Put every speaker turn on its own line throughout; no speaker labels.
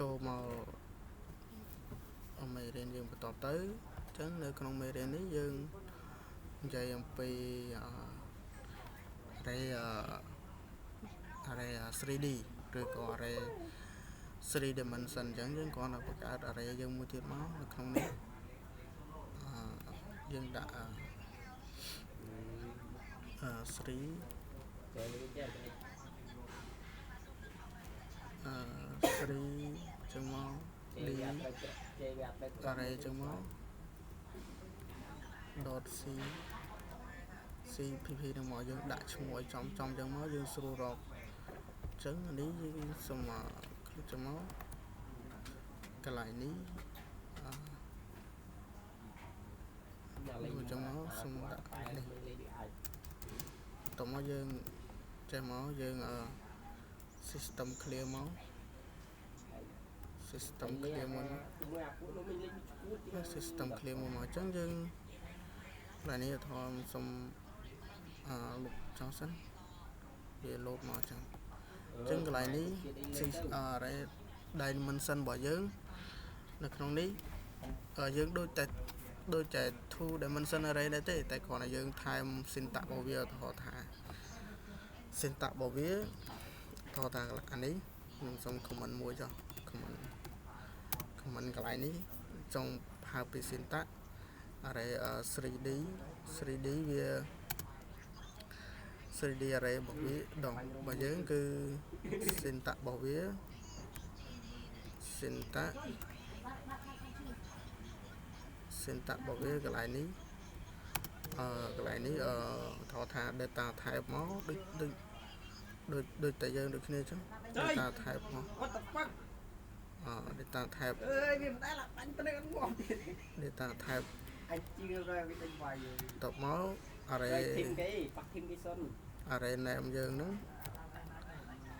ចូលមកមេរៀនយើងបន្តទៅអញ្ចឹងនៅក្នុងមេរៀននេះយើងនិយាយអំពី array array 3D ឬក៏ array 3 dimension។ អញ្ចឹងយើងគ្រាន់តែបង្កើត array យើងមួយទៀតមកនៅក្នុងនេះអឺយើងដាក់អឺ3អឺ3ចឹងមក d array ចឹងមក dot c cpp នឹងមកយើងដាក់ឈ្មោះឲ្យចំចំចឹងមកយើងស្រួលរកអញ្ចឹងនេះយើងសូម click ចឹងមកកន្លែងនេះអឺចឹងមកសូមដាក់នេះតមកយើងចេះមកយើងអឺ system clear មក system clear មួយ system clear មួយមកអញ្ចឹងយើងកន្លែងនេះធមសុំអឺលុបចោលសិនវាលោតមកអញ្ចឹងអញ្ចឹងកន្លែងនេះ array dimension របស់យើងនៅក្នុងនេះយើងដូចតែ two dimension array ដែរទេតែគ្រាន់តែយើងថែម syntax របស់វាឧទាហរណ៍ថា syntax របស់វាឧទាហរណ៍ថាអានេះខ្ញុំសុំ comment មួយចុះ comment កន្លែងនេះចង់ហៅពី syntax array 3D 3D វា 3D array របស់វាដងរបស់យើងគឺ syntax របស់វា syntax របស់វាកន្លែងនេះអឺកន្លែងនេះអឺថតថា data type មកដូចដូចដូចដូចតែយើងដូចគ្នាអញ្ចឹង data type មក
What the fuck?
អឺ data type
អើយវាមិនដែលបាញ់ប៉ុណ្ណឹងអត់ងាប់ទៀត
data type
អញជឿរវាដេញវាយ
តបមក array
ធីមគេប៉ះធីមគេសុន
array name យើងហ្នឹង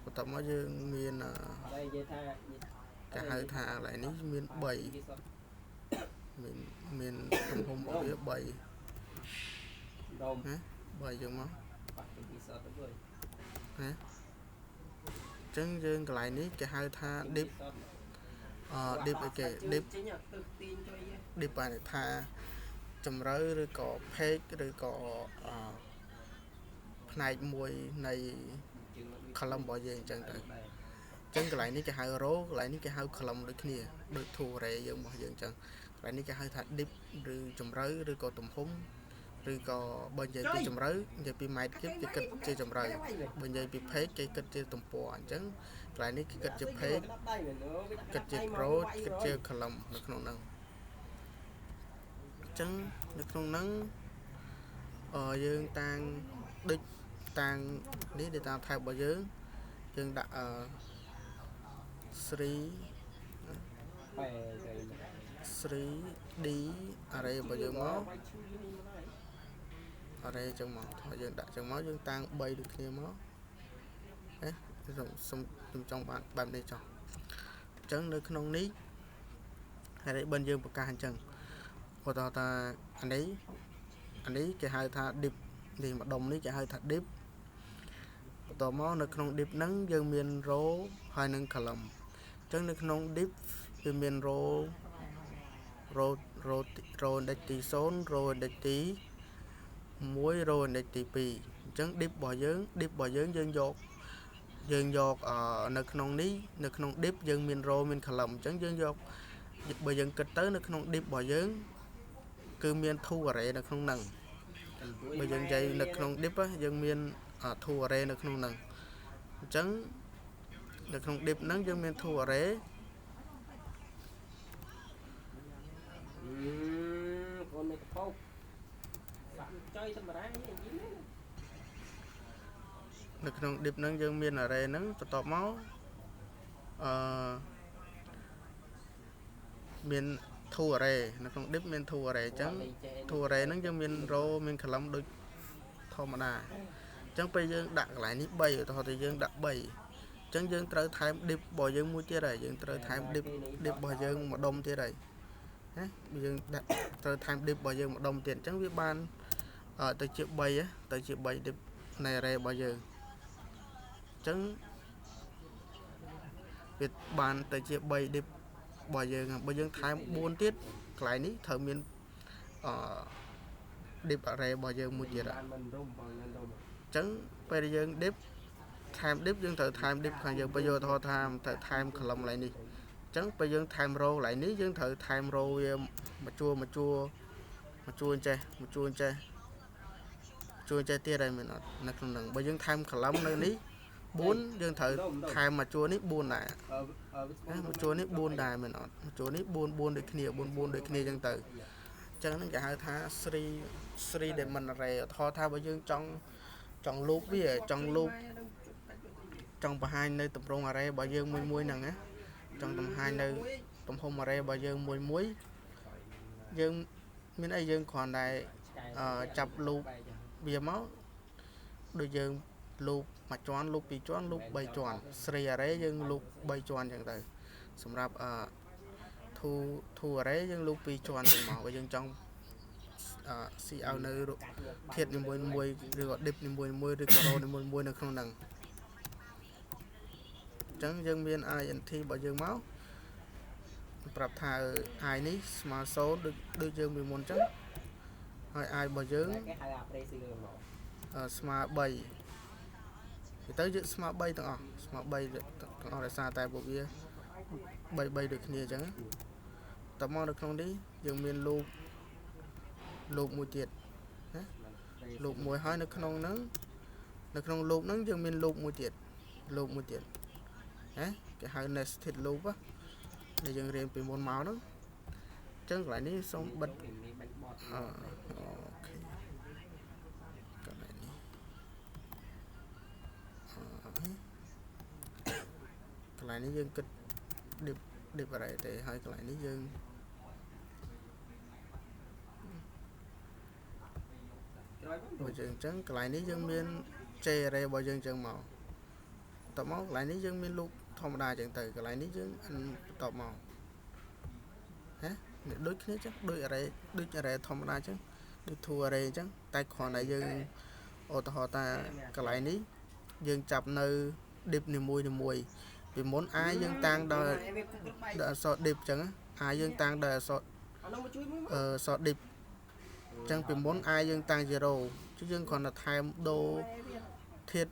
បន្ទាប់មកយើងមាន
អត់និយាយថា
គេហៅថាកន្លែងនេះមាន3មានមានទំហំរបស់វា3
ដុំ
ណា3យើងមក
ប៉ះធីមគេសុនទៅវិញ
ណាអញ្ចឹងយើងកន្លែងនេះគេហៅថា depth អឺ depth អីគេ depth
ចេញទៅទាញជួយ
depth បានថាជម្រៅឬក៏ page ឬក៏អឺផ្នែកមួយនៃ column របស់យើងអញ្ចឹងទៅអញ្ចឹងកន្លែងនេះគេហៅ row កន្លែងនេះគេហៅ column ដូចគ្នាដូច two array យើងរបស់យើងអញ្ចឹងកន្លែងនេះគេហៅថា depth ឬជម្រៅឬក៏ទំហំឬក៏បើនិយាយពីជម្រៅនិយាយពីម៉ែត្រគីបគេគិតជាជម្រៅបើនិយាយពី page គេគិតជាទំព័រអញ្ចឹងកន្លែងនេះគេគិតជា page គិតជា row គិតជា column នៅក្នុងហ្នឹងអញ្ចឹងនៅក្នុងហ្នឹងអឺយើងតាំងដូចតាំងនេះ data type របស់យើងយើងដាក់អឺ3 3D array របស់យើងមក array ចឹងមកថយយើងដាក់ចឹងមកយើងតាំង3ដូចគ្នាមកហេសុំខ្ញុំចង់បានបែបនេះចុះអញ្ចឹងនៅក្នុងនេះហើយបើយើងប្រកាសអញ្ចឹងឧទាហរណ៍ថាអានេះអានេះគេហៅថា depth នេះម្ដុំនេះគេហៅថា depth បន្ទាប់មកនៅក្នុង depth ហ្នឹងយើងមាន row ហើយនិង column អញ្ចឹងនៅក្នុង depth វាមាន row row row row index ទី0 row index ទី1 row index ទី2អញ្ចឹង depth របស់យើង depth របស់យើងយើងយកយើងយកនៅក្នុងនេះនៅក្នុង depth យើងមាន row មាន column អញ្ចឹងយើងយកបើយើងគិតទៅនៅក្នុង depth របស់យើងគឺមាន two array នៅក្នុងហ្នឹងបើយើងនិយាយនៅក្នុង depth យើងមាន two array នៅក្នុងហ្នឹងអញ្ចឹងនៅក្នុង depth ហ្នឹងយើងមាន two array
កូននៅកពកបាក់ចុយសម្រាប់យី
នៅក្នុង depth ហ្នឹងយើងមាន array ហ្នឹងបន្ទាប់មកអឺមាន two array នៅក្នុង depth មាន two array អញ្ចឹង two array ហ្នឹងយើងមាន row មាន column ដូចធម្មតាអញ្ចឹងពេលយើងដាក់កន្លែងនេះ3ឧទាហរណ៍ថាយើងដាក់3អញ្ចឹងយើងត្រូវថែម depth របស់យើងមួយទៀតហើយយើងត្រូវថែម depth របស់យើងម្ដុំទៀតហើយណាយើងដាក់ត្រូវថែម depth របស់យើងម្ដុំទៀតអញ្ចឹងវាបានទៅជា3ទៅជា3 depth នៃ array របស់យើងអញ្ចឹង វាបានទៅជា3 div របស់យើងបើយើងថែម4ទៀតកន្លែងនេះត្រូវមានអឺ div array របស់យើងមួយទៀតអញ្ចឹងពេលយើង div ថែម div យើងត្រូវថែម div ខាងយើងបើយកឧទាហរណ៍ថាត្រូវថែម column កន្លែងនេះអញ្ចឹងពេលយើងថែម row កន្លែងនេះយើងត្រូវថែម row វាមួយជួរមួយជួរមួយជួរចេះមួយជួរចេះជួរចេះទៀតហើយមែនអត់នៅក្នុងហ្នឹងបើយើងថែម column នៅនេះ4យើងត្រូវថែមមួយជួរនេះ4ដែរមួយជួរនេះ4ដែរមែនអត់មួយជួរនេះ4 4ដូចគ្នា4 4ដូចគ្នាអញ្ចឹងទៅអញ្ចឹងហ្នឹងគេហៅថា3 dimension array ឧទាហរណ៍ថាបើយើងចង់ចង់ loop វាចង់ loop ចង់បង្ហាញនៅទម្រង់ array របស់យើងមួយមួយហ្នឹងណាចង់បង្ហាញនៅទំហំ array របស់យើងមួយមួយយើងមានអីយើងគ្រាន់តែចាប់ loop វាមកដូចយើង loop មួយជាន់ loop ពីរជាន់ loop 3ជាន់3 array យើង loop 3ជាន់អញ្ចឹងទៅសម្រាប់អឺ two array យើង loop ពីរជាន់ទៅមកបើយើងចង់អឺស៊ីឲ្យនៅធាតុនីមួយមួយឬក៏ div នីមួយមួយឬក៏ row នីមួយមួយនៅក្នុងហ្នឹងអញ្ចឹងយើងមាន int របស់យើងមកប្រាប់ថា i នេះស្មើ0ដូចដូចយើងពីមុនអញ្ចឹងហើយ i របស់យើង
គេហៅអាប្រេស៊ីលមក
ស្មើ3ទៅយើងស្មើ3ទាំងអស់ស្មើ3ទាំងអស់ដោយសារតែពួកវា3 3ដូចគ្នាអញ្ចឹងតមកនៅក្នុងនេះយើងមាន loop loop មួយទៀតណា loop មួយហើយនៅក្នុងហ្នឹងនៅក្នុង loop ហ្នឹងយើងមាន loop មួយទៀត loop មួយទៀតណាគេហៅ nested loop ដែលយើងរៀនពីមុនមកហ្នឹងអញ្ចឹងកន្លែងនេះសូមបិទ OK កន្លែងនេះកន្លែងនេះយើងគិត div div array ទេហើយកន្លែងនេះយើងរបស់យើងអញ្ចឹងកន្លែងនេះយើងមាន J array របស់យើងអញ្ចឹងមកតមកកន្លែងនេះយើងមាន loop ធម្មតាអញ្ចឹងទៅកន្លែងនេះយើងបន្ទាប់មកហ៎ដូចគ្នាចឹងដូច array ដូច array ធម្មតាអញ្ចឹងដូច two array អញ្ចឹងតែគ្រាន់តែយើងឧទាហរណ៍ថាកន្លែងនេះយើងចាប់នៅ div នីមួយនីមួយពីមុន i យើងតាំងដោយដោយអក្សរ div អញ្ចឹង i យើងតាំងដោយអក្សរអឺអក្សរ div អញ្ចឹងពីមុន i យើងតាំង0ចុះយើងគ្រាន់តែថែមដូរធាតុ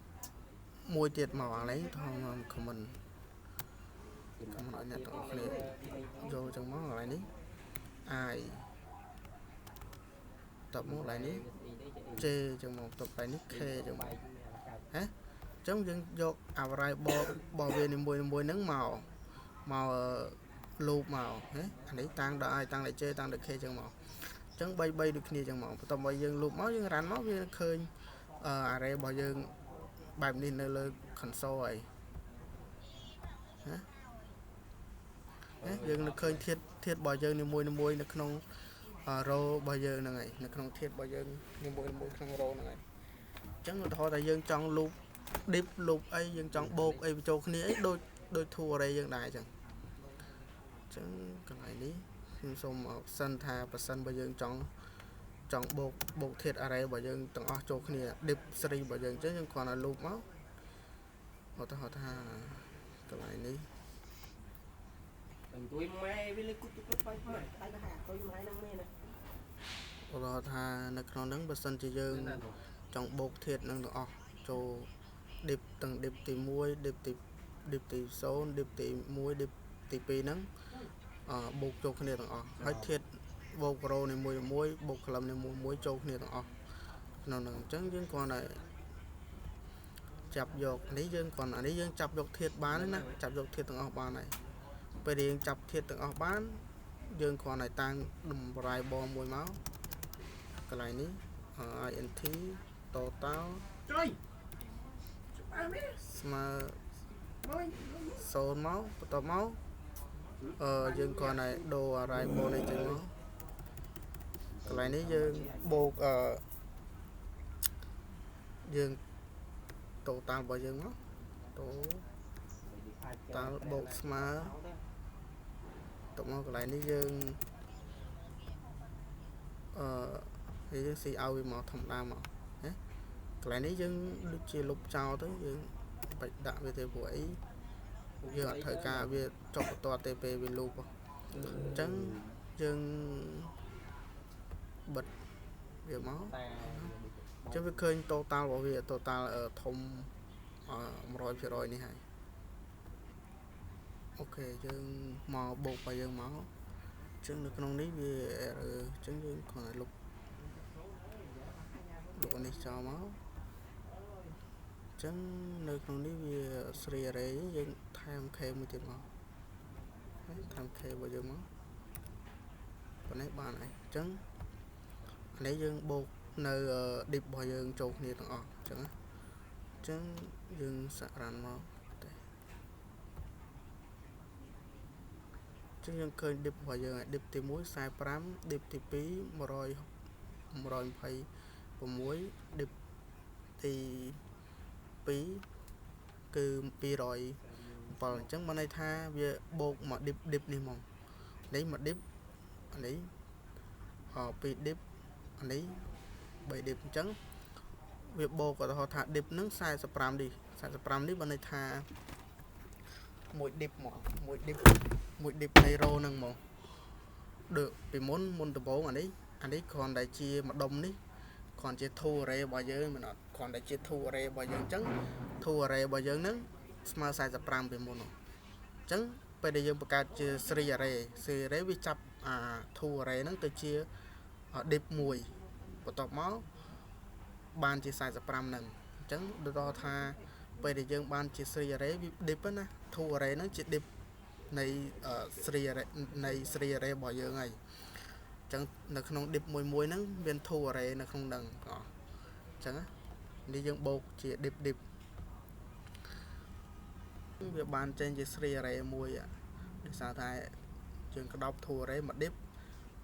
មួយទៀតមកអានេះថង comment comment ឲ្យអ្នកទាំងអស់គ្នាយកអញ្ចឹងមកកន្លែងនេះ i តបមកកន្លែងនេះ j អញ្ចឹងមកតបកន្លែងនេះ k អញ្ចឹងមកហ៎អញ្ចឹងយើងយក variable របស់វានីមួយៗហ្នឹងមកមក loop មកហ៎អានេះតាំងដល់ i តាំងដល់ j តាំងដល់ k អញ្ចឹងមកអញ្ចឹង3 3ដូចគ្នាអញ្ចឹងមកបន្ទាប់មកយើង loop មកយើង run មកវាឃើញ array របស់យើងបែបនេះនៅលើ console ហើយណាយើងនឹងឃើញធាតុធាតុរបស់យើងនីមួយៗនៅក្នុង row របស់យើងហ្នឹងហើយនៅក្នុងធាតុរបស់យើងនីមួយៗក្នុង row ហ្នឹងហើយអញ្ចឹងឧទាហរណ៍ថាយើងចង់ loop div loop អីយើងចង់បូកអីបញ្ចូលគ្នាអីដូចដូច two array យើងដែរអញ្ចឹងអញ្ចឹងកន្លែងនេះខ្ញុំសូមសិនថាប្រសិនបើយើងចង់ចង់បូកបូកធាតុ array របស់យើងទាំងអស់ចូលគ្នា div 3របស់យើងអញ្ចឹងយើងគ្រាន់តែ loop មកឧទាហរណ៍ថាកន្លែងនេះ
ទួយម៉ែវាលើគប់ទៅបាច់ម៉ែដៃទៅហាក់ទុយម៉ែហ្នឹងមែនណា
ឧទាហរណ៍ថានៅក្នុងហ្នឹងបើសិនជាយើងចង់បូកធាតុនឹងទាំងអស់ចូល div ទាំង div ទី1 div ទី div ទី0 div ទី1 div ទី2ហ្នឹងអបូកចូលគ្នាទាំងអស់ហើយធាតុបូក row នីមួយមួយបូក column នីមួយមួយចូលគ្នាទាំងអស់ក្នុងហ្នឹងអញ្ចឹងយើងគ្រាន់តែចាប់យកនេះយើងគ្រាន់អានេះយើងចាប់យកធាតុបានណាចាប់យកធាតុទាំងអស់បានហើយពេលយើងចាប់ធាតុទាំងអស់បានយើងគ្រាន់តែតាំង variable មួយមកកន្លែងនេះ int total
ចុយច្បាស់មែន
ស្មើ0មកបន្ទាប់មកអឺយើងគ្រាន់តែដូរ variable នេះចេញមកកន្លែងនេះយើងបូកអឺយើង total របស់យើងមក total បូកស្មើតមកកន្លែងនេះយើងអឺយើងស៊ីឲ្យវាមកធម្មតាមកណាកន្លែងនេះយើងដូចជាលុបចោលទៅយើងបាច់ដាក់វាទេព្រោះអី យើងអត់ត្រូវការវាចុះបន្ទាត់ទេពេលវា loop អញ្ចឹងយើងបិទវាមកអញ្ចឹងវាឃើញ total របស់វា total ធំ100%នេះហើយ OK យើងមកបូករបស់យើងមកអញ្ចឹងនៅក្នុងនេះវា error អញ្ចឹងយើងគ្រាន់តែលុបលុបនេះចោលមកអញ្ចឹងនៅក្នុងនេះវា three array យើងថែម k មួយទៀតមកថែម k របស់យើងមកប៉ុណ្ណេះបានហើយអញ្ចឹងអានេះយើងបូកនៅ depth របស់យើងចូលគ្នាទាំងអស់អញ្ចឹងអញ្ចឹងយើងសាក់ run មកទេអញ្ចឹងយើងឃើញ depth របស់យើងហើយ depth ទី1 45 depth ទី2 100 126 depth ទី2គឺ207អញ្ចឹងបានន័យថាវាបូកមក depth depth នេះហ្មងនេះមក depth អានេះអ2 depth អានេះ3 depth អញ្ចឹងវាបូកឧទាហរណ៍ថា depth ហ្នឹង45នេះ45នេះបានន័យថាមួយ depth មកមួយ depth មួយ depth នៃ row ហ្នឹងមកដូចពីមុនមុនដំបូងអានេះអានេះគ្រាន់តែជាម្ដុំនេះគ្រាន់ជា two array របស់យើងមិនអត់គ្រាន់តែជា two array របស់យើងអញ្ចឹង two array របស់យើងហ្នឹងស្មើ45ពីមុនអញ្ចឹងពេលដែលយើងបង្កើតជា three array three array វាចាប់អា two array ហ្នឹងទៅជា depth មួយបន្ទាប់មកបានជា45ហ្នឹងអញ្ចឹងដល់ថាពេលដែលយើងបានជា three array វា depth ណា two array ហ្នឹងជា depth នៃ three array នៃ three array របស់យើងហើយអញ្ចឹងនៅក្នុង depth មួយមួយហ្នឹងមាន two array នៅក្នុងហ្នឹងអញ្ចឹងនេះយើងបូកជា depth depth វាបានចេញជា three array មួយដោយសារតែយើងក្តោប two array មក depth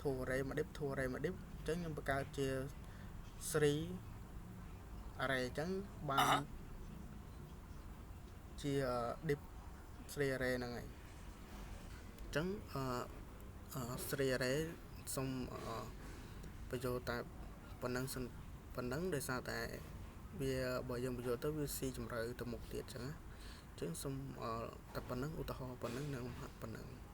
two array មក depth two array មក depth អញ្ចឹងខ្ញុំបង្កើតជា three array អញ្ចឹងបានជា depth three array ហ្នឹងហើយអញ្ចឹងអឺ three array សូមបញ្ចូលតែប៉ុណ្ណឹងសិនប៉ុណ្ណឹងដោយសារតែវាបើយើងបញ្ចូលទៅវាស៊ីជម្រៅទៅមុខទៀតអញ្ចឹងណាអញ្ចឹងសូមតែប៉ុណ្ណឹងឧទាហរណ៍ប៉ុណ្ណឹងនឹងប៉ុណ្ណឹង។